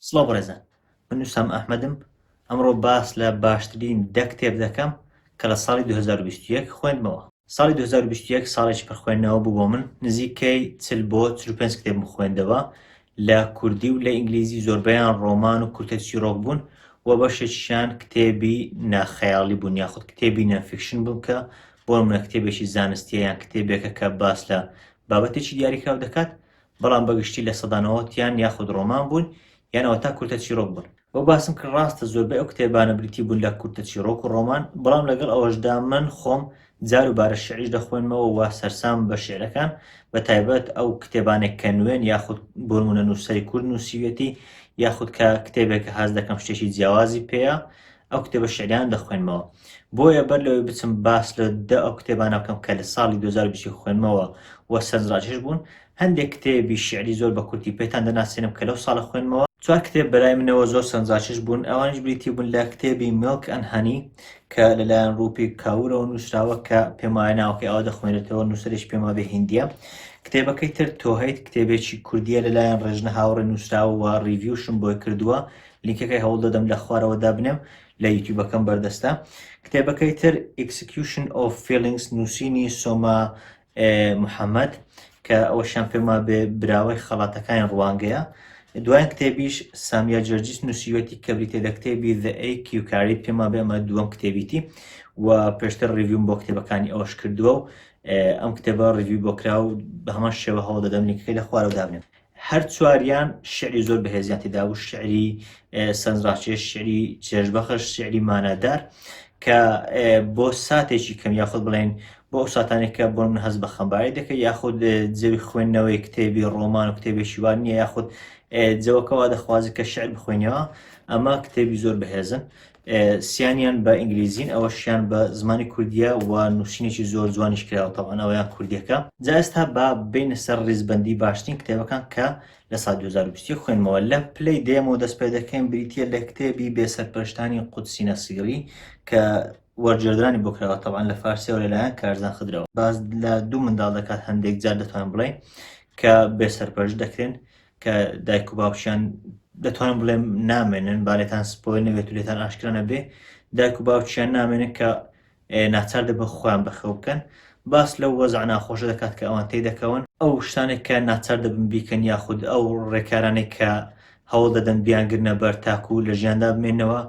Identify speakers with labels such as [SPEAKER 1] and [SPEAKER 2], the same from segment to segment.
[SPEAKER 1] سڵاو بەڕێزان من وسام ئەحمەدم ئەمڕۆ باس لە باشترین دە کتێب دەکەم کە لە ساڵی 2021 خوێندمەوە. ساڵی 2021 ساڵێکی پڕ خوێندنەوە بوو بۆ من نزیکەی 40 بۆ 45 کتێبم خوێندەوە لە کوردی و لە ئینگلیزی زۆربەیان ڕۆمان و کورتە چیرۆک بوون و بەشێکیشیان کتێبی ناخەیاڵی بوون یاخود کتێبی non-fiction بوون کە بۆ نمونە کتێبێکی زانستیە یان کتێبێکە کە باس لە بابەتێکی دیاریکراو دەکات بەڵام بەگشتی 90%یان یاخود ڕۆمان بوون یان ئەوەتا کورتە چیرۆک بوون. وەک باسم کرد ڕاستە زۆربەی ئەو کتێبانە بریتی بوون لە کورتە چیڕۆک و ڕۆمان، بەڵام لەگەڵ ئەوەشدا من خۆم جار و بارە شیعریش دەخوێنمەوە و سەرسامم بە شیعرەکان، بە تایبەت ئەو کتێبانەی کە نوێن یاخود بۆ نموونە نووسەری کورد نووسیویەتی یاخود کە کتێبێکە هەست دەکەم شتێکی جیاوازی پێیە ئەو کتێبە شیعریانە دەخوێنمەوە. بۆیە بەر لەوەی بچم باس لە دە ئەو کتێبانە بکەم کە لە ساڵی 2021 خوێنمەوە و سەرنجڕاکێش بوون، هەندێک کتێبی شیعری زۆر بە کورتی پێتان دەناسێنم کە لەو ساڵە خوێندمەوە. چوار کتێب بەلای منەوە زۆر سەرنجڕاکێش بوون، ئەوانیش بریتی بوون لە کتێبی Milk and Honey کە لەلایەن ڕوپی کاورەوە نووسراوە کە پێم وایە ناوەکەی ئاوا دەخوێنرێتەوە، نووسەرێکی پێم وابێ هیندییە. کتێبەکەی تر تۆهەیت کتێبێکی کوردییە لەلایەن ڕێژنە هاوڕێ نووسراوە و review شم بۆی کردووە، لینکەکەی هەوڵ دەدەم لە خوارەوە دابنێم لە یوتیوبەکەم بەردەستە. کتێبەکەی تر Execution of Feelings نووسینی سۆما محەمەد کە ئەوەشیان پێم وابێ براوەی خەڵاتەکانی ڕوانگەیە. دوایین کتێبیش سامیا جەرجیس نووسیوەتی کە بریتیە لە کتێبی The Ache You Carried پێم وابێ ئەمە دووەم کتێبیتی و پێشتر review م بۆ کتێبەکانی ئەوەش کردووە و ئەم کتێبە review بۆ کرا و بە هەمان شێوە هەوڵ دەدەم لینکەکەی لە خوارەوە دابنێم. هەر چواریان شعری زۆر بەهێزیان تێدا بوو شعری سەرنجڕاکێش شعری چێژبەخش شعری مانادار کە بۆ ساتێکی کەم یاخود بڵێن بۆ ئەو ساتانێک کە بۆ من هەست بە خەمباری دەکەی یاخود جەوی خوێندنەوەی کتێبی ڕۆمان و کتێبێکی وان نییە یاخود جەوەکەوا دەخوازی کە شعر بخوێنەوە ئەمە کتێبی زۆر بەهێزن سیانیان بە ئینگلیزین ئەوەشیان بە زمانی کوردیە و نووسینێکی زۆر جوانیش کراوە تەبعەن ئەوەیان کوردیەکە. جا ئێستا با بێینە سەر ڕیزبەندی باشترین کتێبەکان کە لە ساڵی 2021 خوێندمەوە لە پلەی دەیەمەوە دەست پێ دەکەین بریتیە لە کتێبی بێ سەرپەرشتانی قودسی نەسیری کە وەرگێڕدرانی بۆ کراوە تەبعەن لە فارسیەوە لەلایەن کارزان خدرەوە باس لە دوو منداڵ دەکات هەندێک جار دەتوانم بڵێین کە بێ سەرپەرشت دەکرێن کە دایک و باوکیان دەتوانم بڵێم نامێنن با لێتان spoil نەبێت و لێتان ئاشکرا نەبێ دایک و باوکیان نامێنن کە ناچار دەبن خۆیان بەخێو بکەن باس لەو وەزع ناخۆشە دەکات کە ئەوان تێی دەکەون ئەو شتانێک کە ناچار دەبن بیکەن یاخود ئەو ڕێکارانێک کە هەوڵ دەدەن بیانگرنە بەر تاکو لە ژیاندا بمێنەوە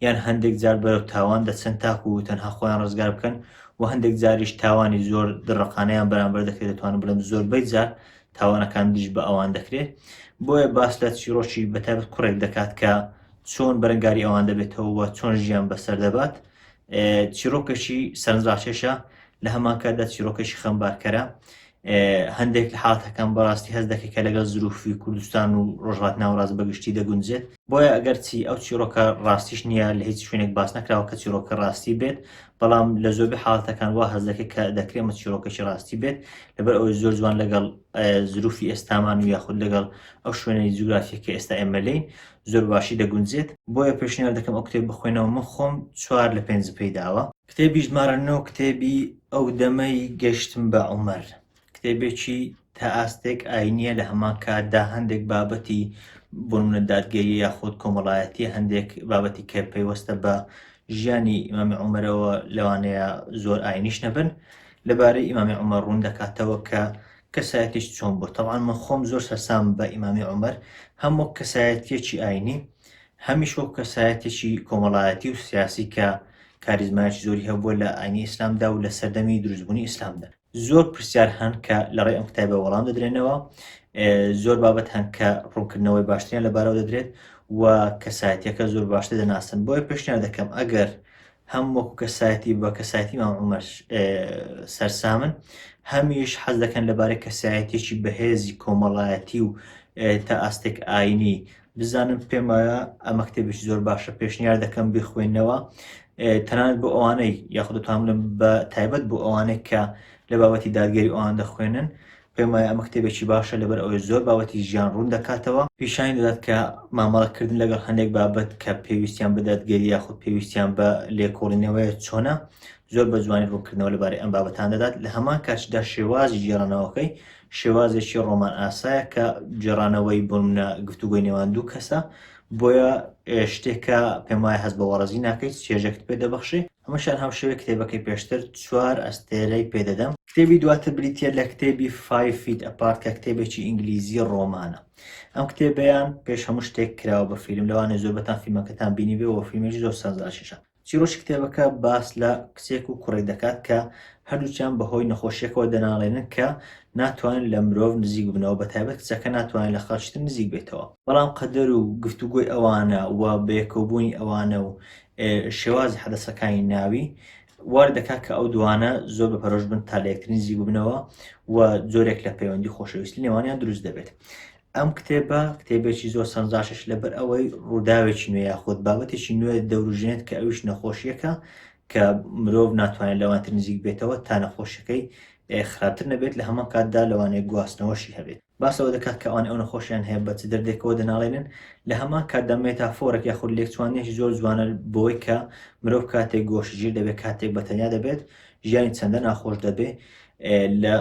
[SPEAKER 1] یان هەندێک جار بەرەو تاوان دەچن تاکو تەنها خۆیان ڕزگار بکەن و هەندێک جاریش تاوانی زۆر دڕقانەیان بەرامبەر دەکرێت دەتوانم بڵێم زۆربەی جار تاوانەکان دژ بە ئەوان دەکرێت بۆیە باس لە چیرۆکی بەتایبەت کوڕێک دەکات کە چۆن بەرەنگاری ئەوان دەبێتەوە و چۆن ژیان بەسەر دەبات چیرۆکێکی سەرنجڕاکێشە لە هەمان کاتدا چیرۆکێکی خەمبارکەرە هەندێک لە حاڵەتەکان بەڕاستی هەست دەکەی کە لەگەڵ زروفی کوردستان و ڕۆژهەڵات ناوەڕاست بەگشتی دەگونجێت بۆیە ئەگەرچی ئەو چیرۆکە ڕاستیش نییە لە هیچ شوێنێک باس نەکراوە کە چیرۆکە ڕاستی بێت بەڵام لە زۆربەی حاڵەتەکان وا هەست دەکەی کە دەکرێت ئەمە چیرۆکێکی ڕاستی بێت لەبەر ئەوەی زۆر جوان لەگەڵ زروفی ئێستامان و یاخود لەگەڵ ئەو شوێنەی جوگرافیە کە ئێستا ئێمە لێین زۆر باشی دەگونجێت بۆیە پێشنیار دەکەم ئەو کتێب بخوێنەوە من خۆم چوار لە پێنج پێی داوە. کتێبی ژمارە نۆ کتێبی ئەو دەمەی گەشتم بە عومەر کتێبێکی تا ئاستێک ئاینیە لە هەمان کاتدا هەندێک بابەتی بۆ نمونە دادگەری یاخود کۆمەڵایەتی هەندێک بابەتی کە پەیوەستە بە ژیانی ئیمامی عومەرەوە لەوانەیە زۆر ئاینیش نەبن لەبارەی ئیمامی عومەر ڕوون دەکاتەوە کە کەسایەتیش چۆن بوو تەبعەن من خۆم زۆر سەرسام بە ئیمامی عومەر هەم وەک کەسایەتیەکی ئاینی هەمیش وەک کەسایەتێکی کۆمەڵایەتی و سیاسی کە کاریزمایەکی زۆری هەبووە لە ئاینی ئیسلامدا و لە سەردەمی دروستبوونی ئیسلامدا زۆر پرسیار هەن کە لە ڕێی ئەم کتابە وەڵام دەدرێنەوە زۆر بابەت هەن کە ڕوونکردنەوەی باشتریان لەبارەوە دەدرێت و کەسایەتیەکە زۆر باشتر دەناسن بۆیە پێشنیار دەکەم ئەگەر هەم وەکو کەسایەتی بە کەسایەتی مام عومەر سەرسامن هەمیش حەز دەکەن لەبارەی کەسایەتێکی بەهێزی کۆمەڵایەتی و تا ئاستێک ئاینی بزانم پێم وایە ئەمە کتێبێکی زۆر باشە پێشنیار دەکەم بیخوێنەوە تەنانەت بۆ ئەوانەی یاخود دەتوانم بڵێم بە تایبەت بۆ ئەوانەی کە لە بابەتی دادگەری ئەوان دەخوێنن پێم وایە ئەمە کتێبێکی باشە لەبەر ئەوەی زۆر بابەتی ژیان ڕوون دەکاتەوە پیشانی دەدات کە مامەڵەکردن لەگەڵ هەندێک بابەت کە پێویستیان بە دادگەری یاخود پێویستیان بە لێکۆڵینەوەیە چۆنە زۆر بە جوانی ڕوونکردنەوە لەبارەی ئەم بابەتان دەدات لە هەمان کاتیشدا شێوازی گێڕانەوەکەی شێوازێکی ڕۆمان ئاسایە کە گێڕانەوەی بۆ نمونە گفتوگۆی نێوان دوو کەسە. بۆیە شتێکە پێم وایە هەست بە وەڕەزی ناکەیت، چێژێکت پێ دەبەخشێ. ئەمەشیان هاوشێوەی کتێبەکەی پێشتر چوار ئەستێرەی پێ دەدەم. کتێبی دواتر بریتییە لە کتێبی Five Feet Apart کە کتێبێکی ئینگلیزی ڕۆمانە. ئەم کتێبەیان پێش هەموو شتێک کراوە بە فیلم، لەوانەیە زۆربەتان فیلمەکەتان بینیبێ و فیلمێکی زۆر سەرنجڕاکێشە. چیرۆکی کتێبەکە باس لە کچێک و کوڕێک دەکات کە هەردووکیان بەهۆی نەخۆشیەکەوە دەناڵێنن کە ناتوانن لە مرۆڤ نزیک ببنەوە بەتایبەت کچەکە ناتوانێت لە خەڵکی تر نزیک بێتەوە. بەڵام قەدەر و گفتوگۆی ئەوانە و بەیەکەوبوونی ئەوانە و شێوازی حەدەسەکانی ناوی وا دەکات کە ئەو دوانە زۆر بە پەرۆش بن تا لە یەکتر نزیک ببنەوە و جۆرێک لە پەیوەندی خۆشەویستی نێوانیان دروست دەبێت. ئەم کتێبە کتێبێکی زۆر سەرنجڕاکێش لەبەر ئەوەی ڕووداوێکی نوێ یاخود بابەتێکی نوێ دەوروژێنێت کە ئەویش نەخۆشیەکە کە مرۆڤ ناتوانێت لەوانتر نزیک بێتەوە تا نەخۆشیەکەی خراپتر نەبێت لە هەمان کاتدا لەوانەیە گواستنەوەشی هەبێت. باس لەوە دەکات کە ئەوانەی ئەو نەخۆشیان هەیە بە چ دەردێکەوە دەناڵێنن، لە هەمان کاتدا مێتافۆرێک یاخود لێکچواندنێکی زۆر جوانە بۆی کە مرۆڤ کاتێک گۆشەگیر دەبێت کاتێک بە تەنیا دەبێت ژیانی چەندە ناخۆش دەبێت لە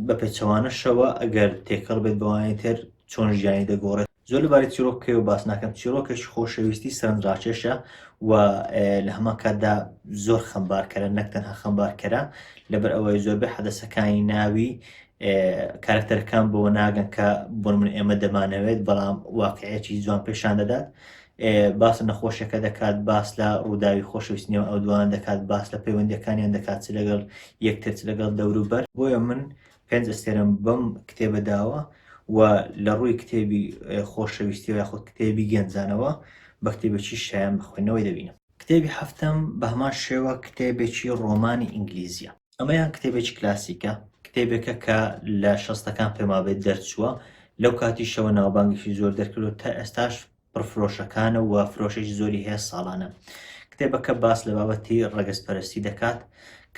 [SPEAKER 1] بە پێچەوانەشەوە ئەگەر تێکەڵ بێت بەوانی تر چۆن ژیانی دەگۆڕێت. زۆر لەبارەی چیرۆکەکەیەوە باس ناکەم، چیرۆکێکی خۆشەویستی سەرنجڕاکێشە و لە هەمان کاتدا زۆر خەمبارکەرە، نەک تەنها خەمبارکەرە، لەبەر ئەوەی زۆربەی حەدەسەکانی ناوی کارکتەرەکان بەوە ناگەن کە بۆ من ئێمە دەمانەوێت، بەڵام واقعێکی جوان پێشان دەدات. باس لە نەخۆشیەکە دەکات، باس لە ڕووداوی خۆشەویستی نێوان ئەو دوانە دەکات، باس لە پەیوەندیەکانیان دەکات چ لەگەڵ یەکتر چ لەگەڵ دەوروبەر. بۆیە من پێنج ئەستێرەم بەم کتێبە داوە و لە ڕووی کتێبی خۆشەویستی و یاخود کتێبی گەنجانەوە بە کتێبێکی شایان بە خوێندنەوەی دەبینم. کتێبی حەفتەم بە هەمان شێوە کتێبێکی ڕۆمانی ئینگلیزییە. ئەمەیان کتێبێکی کلاسیکە، کتێبێکە کە لە شەستەکان پێم وابێت دەرچووە، لەو کاتیشەوە ناوبانگێکی زۆر دەرکردووە تا ئێستاش پڕفرۆشەکانە و فرۆشێکی زۆری هەیە ساڵانە. کتێبەکە باس لە بابەتی ڕەگەزپەرستی دەکات،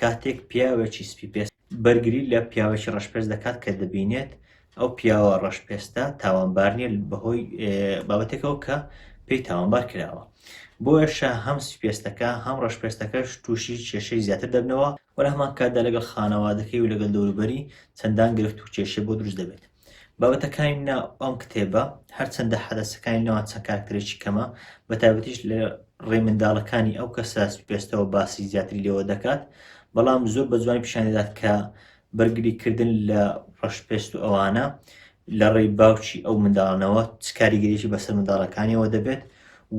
[SPEAKER 1] کاتێک پیاوێکی سپیپێست بەرگری لە پیاوێکی ڕەشپێست دەکات کە دەبینێت ئەو پیاوە ڕەشپێستە تاوانبار نییە بەهۆی بابەتێکەوە کە پێی تاوانبار کراوە. بۆیەشە هەم سپیپێستەکە هەم ڕەشپێستەکەش تووشی کێشەی زیاتر دەبنەوە و لە هەمان کاتدا لەگەڵ خانەوادەکەی و لەگەڵ دەوروبەری چەندان گرفت و کێشەی بۆ دروست دەبێت. بابەتەکانی ناو ئەم کتێبە هەرچەندە حەدەسەکانی ناوان چەند کارکتەرێکی کەمە بە تایبەتیش لە ڕێی منداڵەکانی ئەو کەسە سپیپێستەوە باسی زیاتری لێوە دەکات بەڵام زۆر بە جوانی پیشان دەدات کە بەرگریکردن لە ڕەشپێست و ئەوانە لە ڕێی باوکی ئەو منداڵانەوە چ کاریگەریی بەسەر منداڵەکانیەوە دەبێت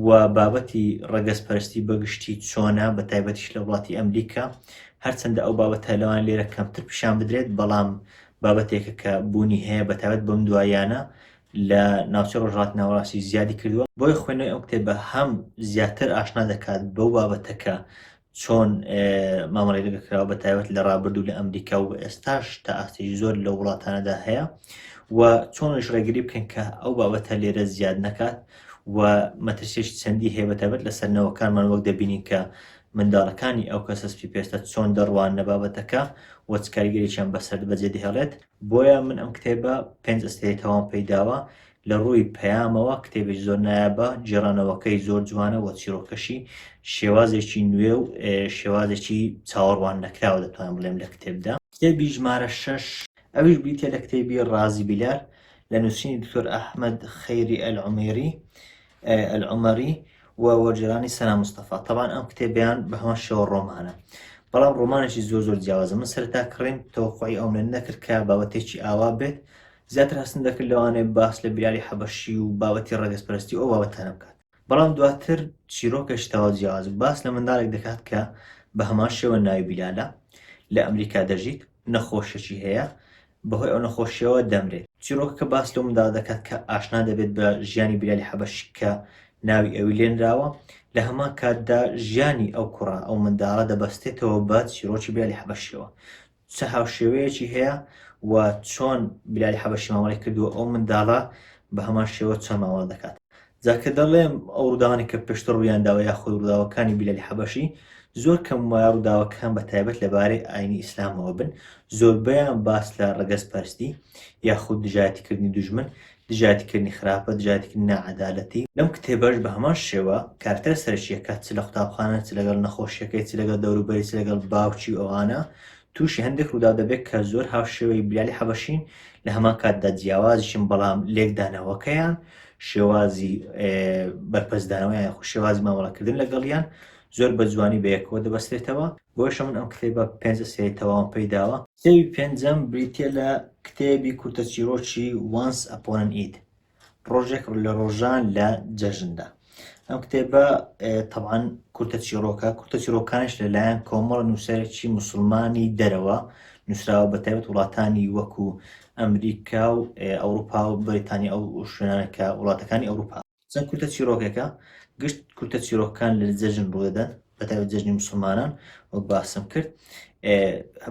[SPEAKER 1] و بابەتی ڕەگەزپەرستی بەگشتی چۆنە بە تایبەتیش لە وڵاتی ئەمریکا هەرچەندە ئەو بابەتە لەوان لێرە کەمتر پیشان بدرێت بەڵام بابەتێکە کە بوونی هەیە بەتایبەت بەم دواییانە لە ناوچەی ڕۆژهەڵاتی ناوەڕاستی زیادی کردووە بۆیە خوێندنەوەی ئەم کتێبە هەم زیاتر ئاشنا دەکات بەو بابەتە کە چۆن مامەڵەی لەگەڵ کراوە بە تایبەت لە ڕابردوو لە ئەمریکا و ئێستاش تا ئاستێکی زۆر لە وڵاتانەدا هەیە و چۆنیش ڕێگری بکەن کە ئەو بابەتە لێرە زیاد نەکات و مەترسیش چەندی هەیە بە تایبەت لەسەر نەوەکانمان وەک دەبینین کە منداڵەکانی ئەو کەسە سپی پێستە چۆن دەڕواننە بابەتەکە و چ کاریگەریەکیان بەسەر بەجێ دەهێڵێت، بۆیە من ئەم کتێبە پێنج ئەستێرەی تەواوم پێی داوە، لە ڕووی پەیامەوە کتێبێکی زۆر نایابە، گێڕانەوەکەی زۆر جوانە و چیرۆکەشی شێوازێکی نوێ و شێوازێکی چاوەڕوان نەکراوە دەتوانم بڵێم لە کتێبدا. کتێبی ژمارە شەش، ئەویش بریتیە لە کتێبی ڕازی بیلال لە نووسینی دکتۆر ئەحمەد خەیری ئەلعومێری، العمری، و وەرگێڕانی سەنا مستەفا. تەبعەن ئەم کتێبەیان بە هەمان شێوە ڕۆمانە بەڵام ڕۆمانێکی زۆر زۆر جیاوازە. من سەرەتا کڕیم تەوەقوعی ئەوم لێ نەکرد کە بابەتێکی ئاوا بێت، زیاتر هەستم دەکرد لەوانەیە باس لە بیلالی حەبەشی و بابەتی ڕەگەزپەرستی و ئەو بابەتانە بکات، بەڵام دواتر چیرۆکێکی تەواو جیاواز باس لە منداڵێک دەکات کە بە هەمان شێوە ناوی بیلالە، لە ئەمریکا دەژیت، نەخۆشیەکی هەیە، بەهۆی ئەو نەخۆشیەوە دەمرێت. چیرۆکەکە باس لەو منداڵە دەکات کە ئاشنا دەبێت بە ژیانی بیلالی حەبەشی کە ناوی ئەوی لێنراوە، لە هەمان کاتدا ژیانی ئەو کوڕە، ئەو منداڵە دەبەستێتەوە بە چیرۆکی بیلالی حەبەشیەوە. چ هاوشێوەیەکی هەیە و چۆن بیلالی حەبەشی مامەڵەی کردووە، ئەو منداڵە بە هەمان شێوە چۆن مامەڵە دەکات. جا کە دەڵێم ئەو ڕووداوانەی کە پێشتر ڕوویان داوە یاخود ڕووداوەکانی بیلالی حەبەشی زۆر کەم وایە ڕووداوەکان بە تایبەت لەبارەی ئاینی ئیسلامەوە بن، زۆربەیان باس لە ڕەگەزپەرستی یاخود دژایەتیکردنی دوژمن، دژایەتیکردنی خراپە، دژایەتیکردنی ناعەدالەتی. لەم کتێبەش بە هەمان شێوە کارکتەرە سەرەکییەکە چ لە قوتابخانە، چ لەگەڵ نەخۆشییەکەی، چ لەگەڵ دەوروبەری، چ لەگەڵ باوکی و ئەوانە تووشی هەندێک ڕووداو دەبێت کە زۆر هاوشێوەی بیلالی حەبەشین، لە هەمان کاتدا جیاوازیشن بەڵام لێکدانەوەکەیان. شێوازی بەرپەرچدانەوەیان یاخود شێوازی مامەڵەکردن لەگەڵیان زۆر بە جوانی بەیەکەوە دەبەسترێتەوە. بۆیەشە من ئەم کتێبە پێنج ئەستێرەی تەواوم پێی داوە. کتێبی پێنجەم بریتییە لە کتێبی کورتە چیرۆکی Once Upon an Eid، ڕۆژێک لە ڕۆژان لە جەژندا. ئەم کتێبە تەبعەن کورتە چیرۆکە، کورتە چیرۆکانیش لەلایەن کۆمەڵە نووسەرێکی موسڵمانی دەرەوە نووسراوە، بە تایبەت وڵاتانی وەکو ئەمریکا و ئەوروپا و بەریتانیا ئەو شوێنانە کە وڵاتەکانی ئەوروپا. چەند کورتە چیرۆکێکە، گشت کورتە چیرۆکەکان لە جەژن ڕوودەدەن، بە تایبەت جەژنی موسڵمانان وەک باسم کرد،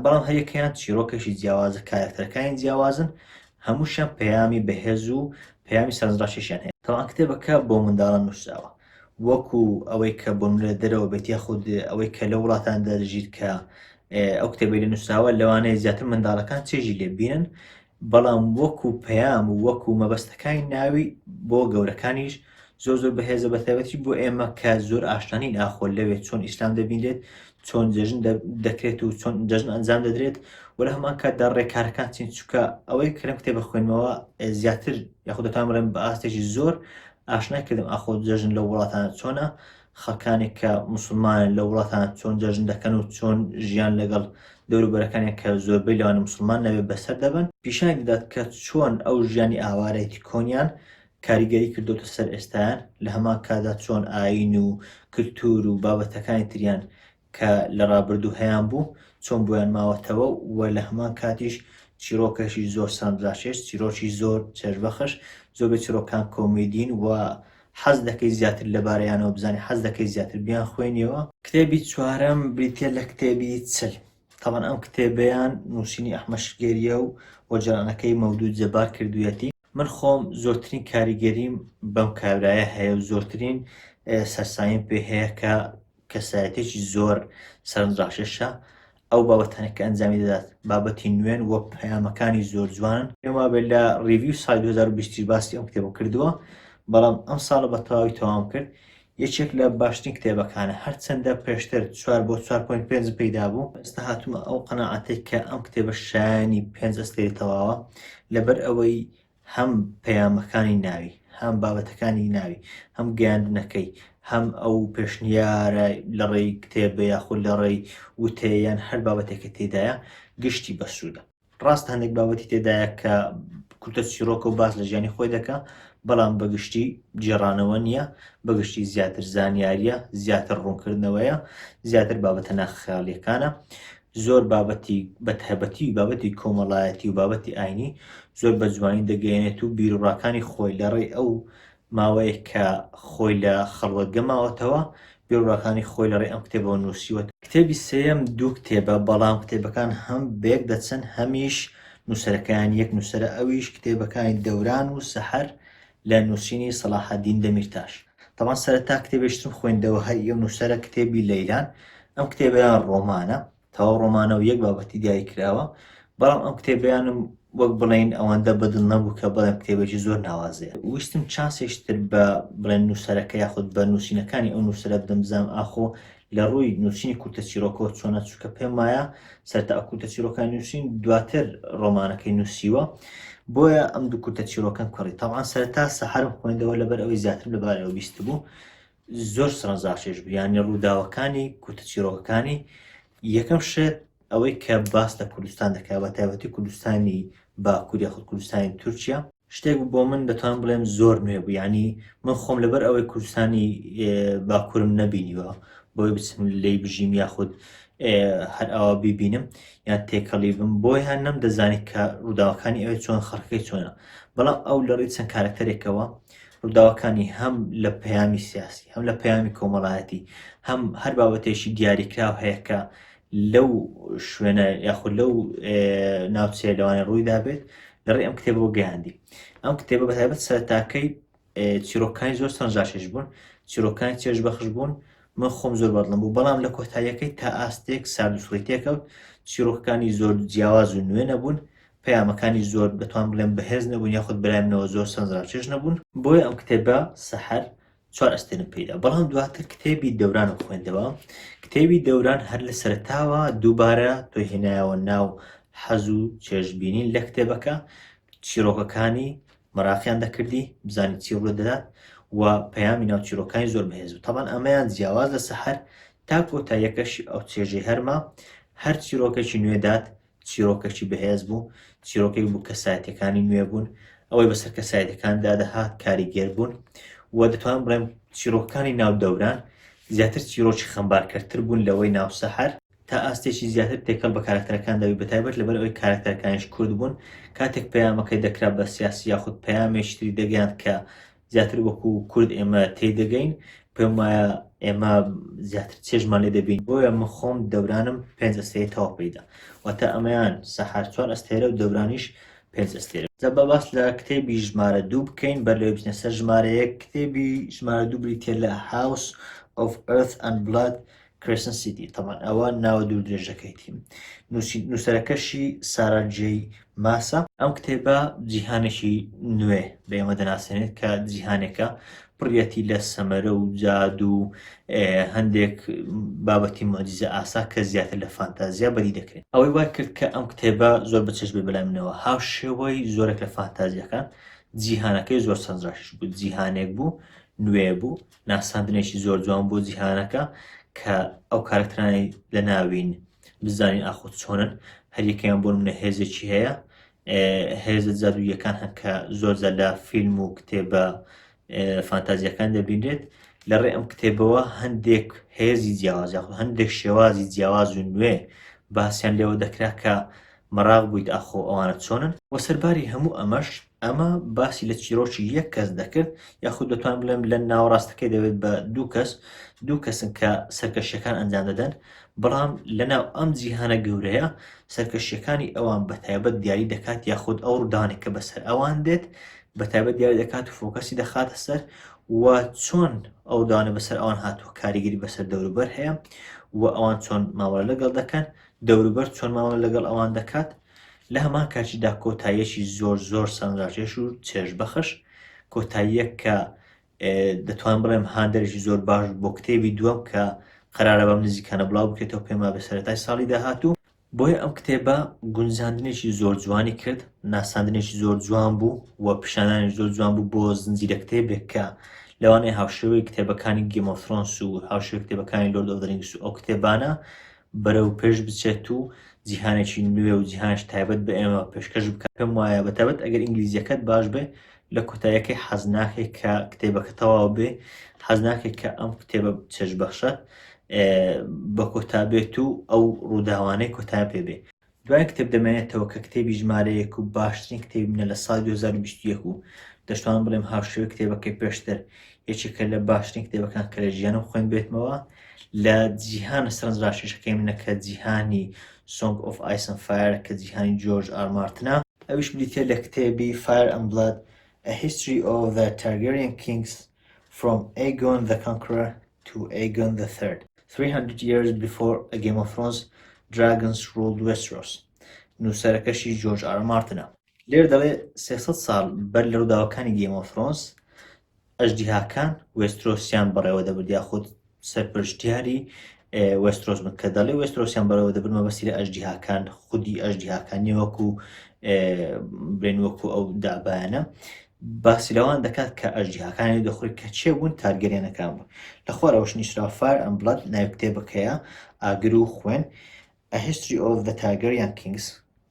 [SPEAKER 1] بەڵام هەریەکەیان چیرۆکێکی جیاوازە، کارەکتەرەکانی جیاوازن، هەمووشیان پەیامی بەهێز و پەیامی سەرنجڕاکێشیان هەیە. تەبعەن کتێبەکە بۆ منداڵان نووسراوە، وەکو ئەوەی کە بۆ نمونە لە دەرەوە بێت یاخود ئەوەی کە لە وڵاتاندا دەژیت کە ئەو کتێبەی لێ نووسراوە لەوانەیە زیاتر منداڵەکان چێژی لێ ببینن، بەڵام وەکو پەیام و وەکو مەبەستەکانی ناوی بۆ گەورەکانیش زۆر زۆر بەهێزە، بەتایبەتی بۆ ئێمە کە زۆر ئاشنا نین ئاخۆ لەوێ چۆن ئیسلام دەبینرێت، چۆن جەژن دەکرێت و چۆن جەژن ئەنجام دەدرێت و لە هەمان کاتدا ڕێکارەکان چین، چونکە ئەوەی کە لەم کتێبە خوێنمەوە زیاتر یاخود دەتوانم بڵێم بە ئاستێکی زۆر ئاشنای کردم ئاخۆ جەژن لەو وڵاتانە چۆنە، خەڵکانێک کە موسڵمانن لەو وڵاتانە چۆن جەژن دەکەن و چۆن ژیان لەگەڵ دەوروبەرەکانیان کە زۆربەی لەوانە موسڵمان نەبێت بەسەر دەبەن، پیشانی دەدات کە چۆن ئەو ژیانی ئاوارەیەتی کۆنیان کاریگەری کردۆتە سەر ئێستایان، لە هەمان کاتدا چۆن ئایین و کلتور و بابەتەکانی تریان کە لە ڕابردوو هەیان بوو چۆن بۆیان ماوەتەوە و لە هەمان کاتیش چیرۆکێکی زۆر سەرنجڕاکێش، چیرۆکی زۆر چێژبەخش، زۆربەی چیرۆکان کۆمیدین و حەز دەکەی زیاتر لەبارەیانەوە بزانی، حەز دەکەی زیاتر بیانخوێنیەوە. کتێبی چوارەم بریتییە لە کتێبی چل. تەبعەن ئەم کتێبەیان نووسینی ئەحمەد شگێرییە و وەرگێڕانەکەی مەودود جەبار کردوویەتی. من خۆم زۆرترین کاریگەریم بەم کابرایە هەیە و زۆرترین سەرسامیم پێ هەیە کە کەسایەتێکی زۆر سەرنجڕاکێشە. ئەو بابەتانە کە ئەنجامی دەدات بابەتی نوێن و پەیامەکانی زۆر جوانن. پێم وابێت لە review ساڵی 2020 باسی ئەم کتێبم کردووە، بەڵام ئەم ساڵە بە تەواوی تەواوم کرد. یەکێک لە باشترین کتێبەکانە، هەرچەندە پێشتر چوار بۆ چوار point پێنج پێی دابوو، ئێستا هاتوومە ئەو قەناعەتەی کە ئەم کتێبە شایانی پێنج ئەستێرەی تەواوە، لەبەر ئەوەی هەم پەیامەکانی ناوی، هەم بابەتەکانی ناوی، هەم گەیاندنەکەی، هەم ئەو پێشنیارە لە ڕێی کتێبە یاخود لە ڕێی وتەیە یان هەر بابەتێکە تێدایە گشتی بەسوودە. ڕاستە هەندێک بابەتی تێدایە کە کورتە چیرۆکە و باس لە ژیانی خۆی دەکا، بەڵام بەگشتی گێڕانەوە نییە، بەگشتی زیاتر زانیارییە، زیاتر ڕوونکردنەوەیە، زیاتر بابەتە ناخەیاڵییەکانە. زۆر بابەتی بە تایبەتی بابەتی کۆمەڵایەتی و بابەتی ئاینی زۆر بە جوانی دەگەیەنێت و بیروڕاکانی خۆی لە ڕێی ئەو ماوەیە کە خۆی لە خەڵوەتگە ماوەتەوە بیروڕاکانی خۆی لە ڕێی ئەم کتێبەوە نووسیوە. کتێبی سێیەم دوو کتێبە، بەڵام کتێبەکان هەم بەیەک دەچن هەمیش نووسەرەکەیان یەک نووسەرە ئەویش کتێبەکانی دەوران و سەحەر لە نووسینی سەڵاحەدین دەمیرتاش. تەبعەن سەرەتا کتێبێکی ترم خوێندەوە هەر ئی ئەو نووسەرە کتێبی لەیلان، ئەم کتێبەیان ڕۆمانە، تەواو ڕۆمانە و یەک بابەتی دیاری کراوە، بەڵام ئەم کتێبەیانم وەک بڵێین ئەوەندە بەدڵ نەبوو کە بڵێم کتێبێکی زۆر ناوازەیە. ویستم چانسێکی تر بە بڵێن نووسەرەکە یاخود بە نووسینەکانی ئەو نووسەرە بدەم بزانم ئاخۆ لە ڕووی نووسینی کورتە چیرۆکەوە چۆنە، چونکە پێم وایە سەرەتا ئەو کورتە چیرۆکانی نووسین دواتر ڕۆمانەکەی نووسیوە، بۆیە ئەم دوو کورتە چیرۆکەم کڕی. تەبعەن سەرەتا سەحەرم خوێندەوە لەبەر ئەوەی زیاترم لەبارەیەوە بیستبوو، زۆر سەرنجڕاکێش بوو، یانی ڕووداوەکانی کورتە چیرۆکەکانی یەکەم شت ئەوەی کە باس لە کوردستان دەکات بە تایبەتی کوردستانی باکوور یاخود کوردستانی تورکیا، شتێک بوو بۆ من دەتوانم بڵێم زۆر نوێ بوو، یعنی من خۆم لەبەر ئەوەی کوردستانی باکوورم نەبینیوە بۆی بچم لێی بژیم یاخود هەر ئاوا بیبینم یان تێکەڵی بم بۆیان نەمدەزانی کە ڕووداوەکانی ئەوێ چۆن خەڵکەکەی چۆنە، بەڵام ئەو لە ڕێی چەند کارەکتەرێکەوە ڕووداوەکانی هەم لە پەیامی سیاسی هەم لە پەیامی کۆمەڵایەتی هەم هەر بابەتێکی دیاریکراو هەیە کە لەو شوێنە یاخود لەو ناوچەیە لەوانەیە ڕووی دابێت لە ڕێی ئەم کتێبەوە گەیاندی. ئەم کتێبە بە تایبەت سەرەتاکەی چیرۆکانی زۆر سەرنجڕاکێش بوون، چیرۆکانی چێژبەخش بوون، من خۆم زۆر بەدڵم بوو، بەڵام لە کۆتاییەکەی تا ئاستێک سارد و سڕی تێکەوت، چیرۆکەکانی زۆر جیاواز و نوێ نەبوون، پەیامەکانی زۆر دەتوانم بڵێم بەهێز نەبوون یاخود بەلای منەوە زۆر سەرنجڕاکێش نەبوون. بۆیە ئەم کتێبە سەحەر چوار ئەستێرەم پێیدا، بەڵام دواتر کتێبی دەورانم خوێندەوە، کتێبی دەوران هەر لە سەرەتاوە دووبارە تۆی هێنایەوە ناو حەز و چێژبینین لە کتێبەکە، چیرۆکەکانی. مەراقیان دەکردی بزانی چی ڕوو دەدات و پەیامی ناو چیرۆکانی زۆر بەهێز بوو تەبعەن ئەمەیان جیاواز لە سەحەر تا کۆتاییەکەشی ئەو چێژەی هەرما هەر چیرۆکێکی نوێ دات چیرۆکێکی بەهێز بوو چیرۆکێک بوو کەسایەتەکانی نوێ بوون ئەوەی بەسەر کەسایەتەکاندا دەهات کاریگەر بوون و دەتوانم بڵێم چیرۆکەکانی ناو دەوران زیاتر چیرۆکی خەمبارکەرتر بوون لەوەی ناو سەحەر تا ئاستێکی زیاتر تێکەڵ بە کارەکتەرەکان دەبی بەتایبەت لەبەر ئەوەی کارەکتەرەکانیش کورد بوون کاتێک پەیامەکەی دەکرا بە سیاسی یاخود پەیامێکی تری دەگەیاند کە زیاتر وەکو کورد ئێمە تێی دەگەین پێم وایە ئێمە زیاتر چێژمان لێ دەبین بۆیە من خۆم دەورانم پێنج ئەستێرەی تەواو پێیدا واتە ئەمەیان سەحەر چوار ئەستێرە و دەورانیش پێنج ئەستێرە. جا با باس لە کتێبی ژمارە دوو بکەین بەر لەوەی بچینە سەر ژمارە یەک کتێبی ژمارە دوو بریتیە لە House of Earth and Blood Crescent City تەبعەن ئەوە ناوە دوور درێژەکەیتی نووسەرەکەشی سارا جەی ماسە. ئەم کتێبە جیهانێکی نوێ بە ئێمە دەناسێنێت کە جیهانێکە پڕیەتی لە سەمەرە و جادوو و هەندێک بابەتی موعجیزە ئاسا کە زیاتر لە فانتازیا بەدی دەکرێن. ئەوەی وای کرد کە ئەم کتێبە زۆر بەچێژ بێت بەلای منەوە هاوشێوەی زۆرێک لە فانتازیەکان جیهانەکەی زۆر سەرنجڕاکێش بوو جیهانێک بوو نوێ بوو ناساندنێکی زۆر جوان بۆ جیهانەکە کە ئەو کارکتەرانەی لە ناوین بزانین ئاخۆ چۆنن هەریەکەیان بۆ منە هێزێکی هەیە هێزە جادوویەکان هەن کە زۆر جار لە فیلم و کتێبە فانتازیەکان دەبینرێت لە ڕێ ئەم کتێبەوە هەندێک هێزی جیاواز یاخود هەندێک شێوازی جیاواز و نوێ باسییان لێوە دەکرا کە مەراق بوویت ئاخۆ ئەوانە چۆنن وە سەرباری هەموو ئەمەش ئەمە باسی لە چیرۆکی یەک کەس دەکرد یاخود دەتوان بڵێم لە ناوەڕاستەکەی دەبێت بە دوو کەس دوو کەسن کە سەرکەشیەکان ئەنجام دەدەن بەڵام لەناو ئەم جیهانە گەورەیە سەرکەشیەکانی ئەوان بە تایبەت دیاری دەکات یاخود ئەو ڕووداوانێک کە بەسەر ئەوان دێت بە تایبەت دیاری دەکات و focus ی دەخاتە سەر و چۆن ئەو ڕووداوانە بەسەر ئەوان هاتووە کاریگەری بەسەر دەوروبەر هەیە و ئەوان چۆن مامەڵە لەگەڵ دەکەن دەوروبەر چۆن مامەڵە لەگەڵ ئەوان دەکات لە هەمان کاتیشدا کۆتاییەکی زۆر زۆر سەرنجڕاکێش و چێژبەخش، کۆتاییەک کە دەتوانم بڵێم هاندەرێکی زۆر باش بۆ کتێبی دووەم کە قەرارە بەم نزیکانە بڵاو بکرێتەوە پێم وابێ سەرەتای ساڵی داهاتوو. بۆیە ئەم کتێبە گونجاندنێکی زۆر جوانی کرد، ناساندنێکی زۆر جوان بوو و پیشاندانێکی زۆر جوان بوو بۆ زنجیرە کتێبێک کە لەوانەیە هاوشێوەی کتێبەکانی Game of Thrones و هاوشێوەی کتێبەکانی Lord of the Rings و ئەو کتێبانە بەرەو پێش بچێت و جیهانێکی نوێ و جیهانێکی تایبەت بە ئێمە پێشکەش بکات پێم وایە بە تایبەت ئەگەر ئینگلیزیەکەت باش بێ لە کۆتاییەکەی حەز ناکەی کە کتێبەکە تەواو بێ حەز ناکەی کە ئەم کتێبە چێژبەخشە بە کۆتا بێت و ئەو ڕووداوانەی کۆتا پێ بێ دوای کتێب دەمێنێتەوە کە کتێبی ژمارەیەک و باشترین کتێبی منە لە ساڵی 2021 و دەشتوانم بڵێم هاوشێوەی کتێبەکەی پێشتر یەکێکە لە باشترین کتێبەکان کە لە ژیانم خوێندبێتمەوە لە جیهانە سەرنجڕاکێشەکەی منە کە جیهانی Song of Ice and Fire کە جیهانی جۆرج ئار مارتنە ئەویش بریتیە لە کتێبی Fire and Blood A History of the Targaryen Kings from Aegon the Conqueror to Aegon the Third 300 Years Before a Game of Thrones Dragons Ruled Westeros نووسەرەکەشی جۆرج ئار مارتنە. لێرە دەڵێ 300 ساڵ بەر لە ڕووداوەکانی Game of Thrones ئەژدیهاکان وێسترۆسیان بەڕێوە دەبرد یاخود سەرپەرشتیاری وێسترۆس بن کە دەڵێ وێسترۆسیان بەڕێوە دەبرد مەبەستی لە ئەژدیهاکان خودی ئەژدیهاکان نیە وەکو بڵێن وەکو ئەو دابایانە باسی لەوان دەکات کە ئەژدیهاکانی دەخۆی کە چێ بوون تارگەریانەکان بوون لە خوارەوەش نیشرا Fire and Blood ناوی کتێبەکەیە ئاگر و خوێن A History of the Targaryen Kings،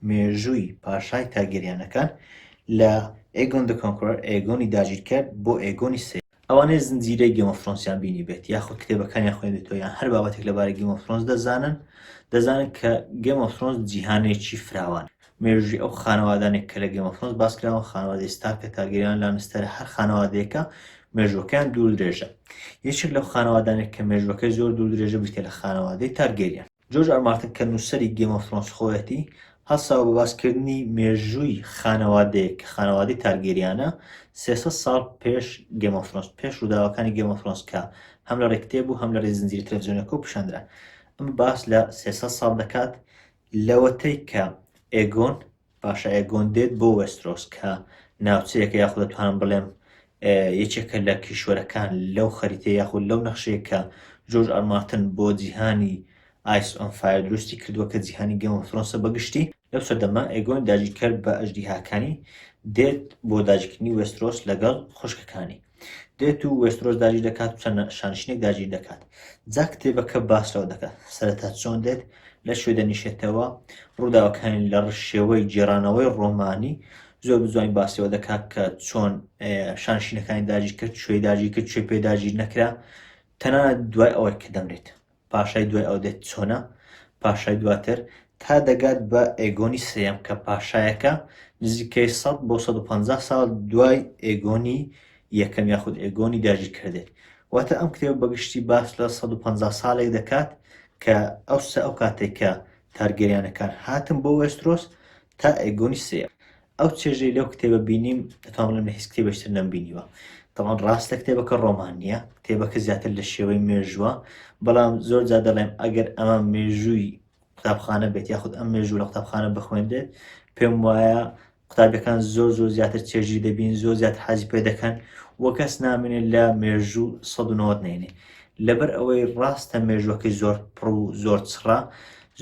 [SPEAKER 1] مێژووی پاشای تارگێریانەکان، لە Aegon the Conqueror، ئێگۆنی داگیرکەر، بۆ ئێگۆنی سێیەم. ئەوانەی زنجیرەی Game of Thrones یان بینیبێت یاخود کتێبەکانیان خوێندبێتەوە یان هەر بابەتێک لەبارەی Game of Thrones دەزانن، دەزانن کە Game of Thrones جیهانێکی فراوانە. مێژووی ئەو خانەوادانەی کە لە Game of Thrones باس کراون، خانەوادەی ستارکە، تارگێریان، لانستەرە، هەر خانەوادەیەکە مێژووەکەیان دوور و درێژە. یەکێک لەو خانەوادانەی کە مێژووەکەی زۆر دوور و درێژە بریتیە لە خانەوادەی تارگێریان. جۆرج ئار مارتن کە نووسەری Game of Thrones خۆیەتی، هەڵساوە بە باسکردنی مێژووی خانەوادەیەک کە خانەوادەی تارگێریانە 300 ساڵ پێش Game of Thrones، پێش ڕووداوەکانی Game of Thrones کە هەم لە ڕێی کتێب و هەم لە ڕێی زنجیرە تەلەفزیۆنەکەوە پیشاندران. ئەمە باس لە 300 ساڵ دەکات لەوەتەی کە ئێگۆن پاشا ئێگۆن دێت بۆ وێسترۆس کە ناوچەیەکە یاخود دەتوانم بڵێم یەکێکە لە کیشوەرەکان لەو خەریتە یاخود لەو نەخشەیە کە جۆرج ئار مارتن بۆ جیهانی Ice and Fire دروستی کردووە کە جیهانی Game of Thrones ە بەگشتی. لەو سەردەمە ئێگۆن داگیرکەر بە ئەژدیهاکانی دێت بۆ داگیرکردنی وێسترۆس لەگەڵ خوشکەکانی. دێت و وێسترۆس داگیر دەکات و چەند شانشینێک داگیر دەکات. جا کتێبەکە باس لەوە دەکات سەرەتا چۆن دێت لە کوێ دەنیشێتەوە، ڕووداوەکانی لە شێوەی گێڕانەوەی ڕۆمانی زۆر بەجوانی باس لەوە دەکات کە چۆن شانشینەکانی داگیر کرد، کوێی داگیر کرد، کوێ پێ داگیر نەکرا، تەنانەت دوای ئەوەی کە دەمرێت. پاشای دوای ئەو دێت چۆنە پاشای دواتر تا دەگات بە ئێگۆنی سێیەم کە پاشایەکە نزیکەی 100 بۆ 150 ساڵ دوای ئێگۆنی یەکەم یاخود ئێگۆنی داگیرکەر دێت واتە ئەم کتێبە بەگشتی باس لە 150 ساڵێک دەکات کە ئەو سە ئەو کاتێک کە تارگێریانەکان هاتن بۆ وێسترۆس تا ئێگۆنی سێیەم ئەو چێژەی لەو کتێبە بینیم دەتوانم بڵێم لە هیچ کتێبێکی تر نەمبینیوە. تەبعەن ڕاستە کتێبەکە ڕۆمان نییە، کتێبەکە زیاتر لە شێوەی مێژووە، بەڵام زۆر جار دەڵێم ئەگەر ئەمە مێژووی قوتابخانە بێت یاخود ئەم مێژوو لە قوتابخانە بخوێندرێت پێم وایە قوتابیەکان زۆر زۆر زیاتر چێژی دەبین زۆر زیاتر حەزی پێ دەکەن و کەس نامێنێت لە مێژوو 190 نێنێ لەبەر ئەوەی ڕاستە مێژوەکەی زۆر پڕ و زۆر چڕە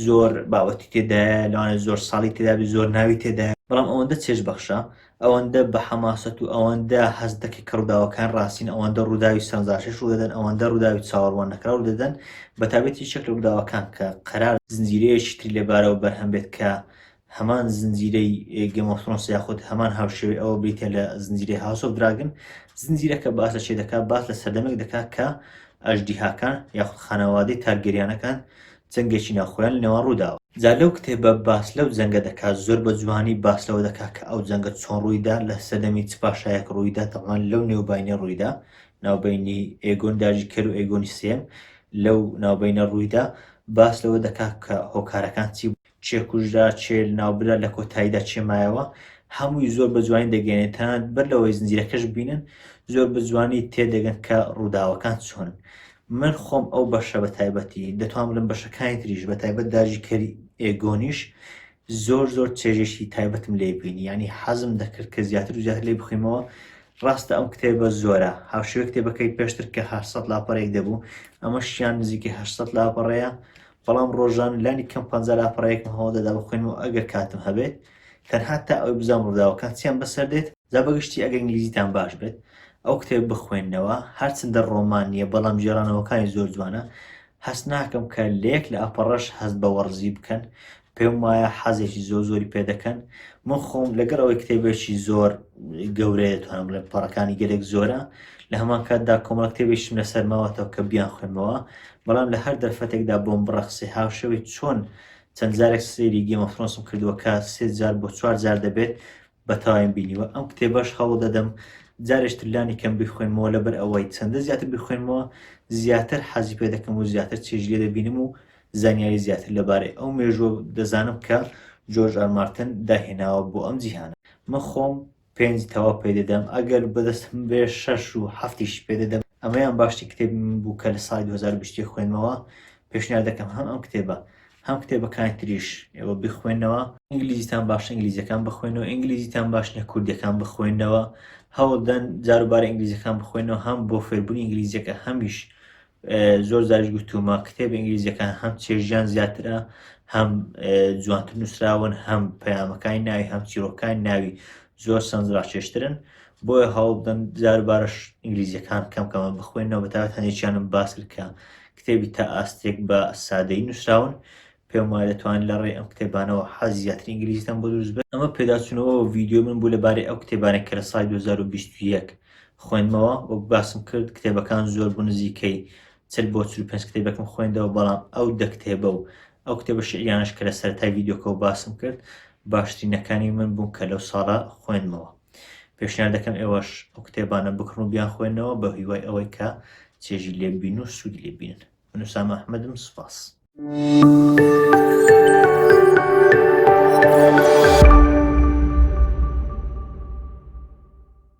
[SPEAKER 1] زۆر بابەتی تێدایە لەوانەیە زۆر ساڵی تێدابێت زۆر ناوی تێدایە بەڵام ئەوەندە چێژ بەخشە ئەوەندە بە حەماسەت و ئەوەندە هەست دەکەی کە ڕووداوەکان ڕاستین ئەوەندە ڕووداوی سەرنجڕاکێش ڕوودەدەن ئەوەندە ڕووداوی چاوەڕوان نەکراو ڕوودەدەن بەتایبەت یەکێک لە ڕووداوەکان کە قەرار زنجیرەیەکی تری لەبارەوە بەرهەم بێت کە هەمان زنجیرەی Game of Thrones یاخود هەمان هاوشێوەی ئەوە بریتیە لە زنجیرەی House of Dragon زنجیرەکە باس لە چێ دەکات باس لە سەردەمێک دەکات کە ئەژدیهاکان یاخود خانەوادەی تارگێریانەکان جەنگێکی ناوخۆیان لە نێوان ڕووداوە. جا لەو کتێبە باس لەو جەنگە دەکات زۆر بە جوانی باس لەوە دەکات کە ئەو جەنگە چۆن ڕوویدا لە سەردەمی چ پاشایەک ڕوویدا تەبعەن لەو نێوباینە ڕوویدا ناوبەینی ئێگۆن داگیرکەر و ئێگۆنی سێیەم لەو ناوبەینە ڕوویدا باس لەوە دەکات کە هۆکارەکان چی کێ کوژرا، کێ لەناوبرا، لە کۆتاییدا کێ مایەوە، هەمووی زۆر بە جوانی دەگەیەنێت، تەنانەت بەر لەوەی زنجیرەکەش ببینن زۆر بە جوانی تێدەگەن کە ڕووداوەکان چۆنن. من خۆم ئەو بەشە بە تایبەتی، دەتوانم بڵێم بەشەکانی تریش بە تایبەت داگیرکەری ئێگۆنیش زۆر زۆر چێژێکی تایبەتم لێ بینی، یانی حەزم دەکرد کە زیاتر و زیاتر لێی بخوێنمەوە. ڕاستە ئەم کتێبە زۆرە، هاوشێوەی کتێبەکەی پێشتر کە 800 لاپەڕەیەک دەبوو، ئەمەشیان نزیکەی 800 لاپەڕەیە، بەڵام ڕۆژان لانی کەم 50 لاپەڕەیەکم هەوڵ دەدا بخوێنمەوە ئەگەر کاتم هەبێت تەنها تا ئەوەی بزانم ڕووداوەکان چیان بەسەر دێت. جا بەگشتی ئەگەر ئینگلیزیتان باش بێت ئەو کتێب بخوێننەوە هەرچەندە ڕۆمان نییە بەڵام گێڕانەوەکانی زۆر جوانە هەست ناکەم کە لە یەک لاپەڕەش هەست بە وەڕزی بکەن پێم وایە حەزێکی زۆر زۆری پێ دەکەن من خۆم لەگەڵ ئەوەی کتێبێکی زۆر گەورەیە توانم بڵێم پەڕەکانی گەلێک زۆرە لە هەمان کاتدا کۆمەڵە کتێبێکیشم لەسەر ماوەتەوە کە بیان خوێنمەوە بەڵام لە هەر دەرفەتێکدا بۆم بڕەخسێ هاوشێوەی چۆن چەند جارێک سەیری Game of Thrones م کردووە کە سێ جار بۆ چوار جار دەبێت بە تەواویم بینیوە ئەم کتێبەش هەوڵ دەدەم جارێکتر لانی کەم بیخوێنمەوە لەبەر ئەوەی چەندە زیاتر بیخوێنمەوە زیاتر حەزی پێ دەکەم و زیاتر چێژ لێ دەبینم و زانیاری زیاتر لەبارەی ئەو مێژووە دەزانم کە جۆرج ئار مارتن دایهێناوە بۆ ئەم جیهانە. من خۆم پێنج تەواو پێ دەدەم ئەگەر بەدەستم بێ شەش و حەفتیش پێ دەدەم. ئەمەیان باشترین کتێبی من بوو کە لە ساڵی 2021 خوێندمەوە، پێشنیار دەکەم هەم ئەم کتێبە هەم کتێبەکانی تریش ئێوە بیخوێنەوە. ئینگلیزیتان باشە ئینگلیزیەکان بخوێنەوە، ئینگلیزیتان باش نیە کوردیەکان بخوێنەوە. هەوڵدەن جاروبارە ئینگلیزیەکان بخوێنەوە هەم بۆ فێربوونی ئینگلیزیەکە هەمیش زۆر جاریش گوتومە کتێبە ئینگلیزیەکان هەم چێژیان زیاترە هەم جوانتر نووسراون هەم پەیامەکانی ناوی هەم چیرۆکانی ناوی زۆر سەرنجڕاکێشترن بۆیە هەوڵ بدەن جاروبارەش ئینگلیزیەکان کەم کەمە بخوێنەوە بەتایبەت هەندێکیانم باس کرد کە کتێبی تا ئاستێک بە سادەیی نووسراون پێم وایە دەتوانن لە ڕێی ئەم کتێبانەوە حەزی زیاتر ئینگلیزیتان بۆ دروست بێت. ئەمە پێداچوونەوە و ڤیدیۆی من بوو لەبارەی ئەو کتێبانەی کە لە ساڵی 2021 خوێندمەوە، وەک باسم کرد کتێبەکان زۆر بوو نزیکەی 40 بۆ 45 کتێبێکم خوێندەوە، بەڵام ئەو دە کتێبە و ئەو کتێبە شیعریانەش کە لە سەرەتای ڤیدیۆکەوە باسم کرد باشترینەکانی من بوون کە لەو ساڵە خوێندمەوە. پێشنیار دەکەم ئێوەش ئەو کتێبانە بکڕن و بیانخوێنەوە بە هیوای ئەوەی کە چێژی لێ ببین و سوودی لێ ببینن. من ئوسامە ئەحمەدم سوپاس.